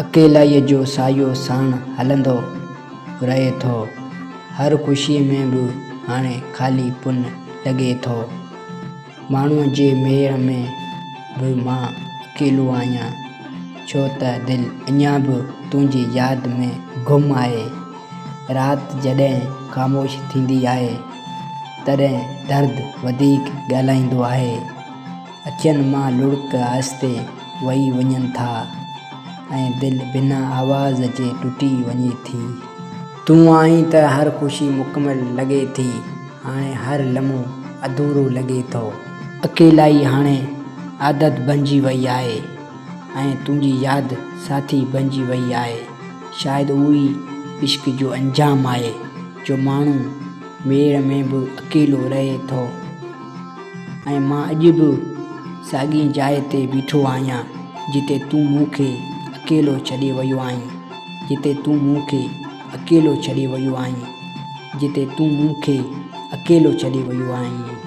اڪيلائيء جو سايو ساڻ هلندو رهي ٿو. هر خوشيء ۾ به هاڻي خالي پن لڳي ٿو. ماڻهوء جي ميڙ ۾ به مان اڪيلو آهيان، ڇو ته دل اڃا به تنهنجي ياد ۾ گم آهي. رات جڏهن خاموش ٿيندي آهي، تڏهن درد وڌيڪ ڳالهائيندو آهي. اکين مان لڙڪ آهستي وهي وڃن ٿا ۽ دل بنا آواز جي ٽٽي وڃي ٿي. تون آهين ته هر خوشي مڪمل لڳي ٿي، هاڻي هر لمحو اڌورو لڳي ٿو. اڪيلائي هاڻي عادت بنجي وئي آهي ۽ تنهنجي ياد ساٿي بنجي وئي آهي. شايد اهو ئي عشق جو انجام آهي جو ماڻهو ميڙ ۾ به اڪيلو رهي ٿو. ۽ مان اڄ به ساڳي جاء تي بيٺو آهيان جتي تون مون کي اڪيلو ڇڏي ويو آهين، جتي تون مون کي اڪيلو ڇڏي ويو آهين، جتي تون مون کي اڪيلو ڇڏي ويو آهين.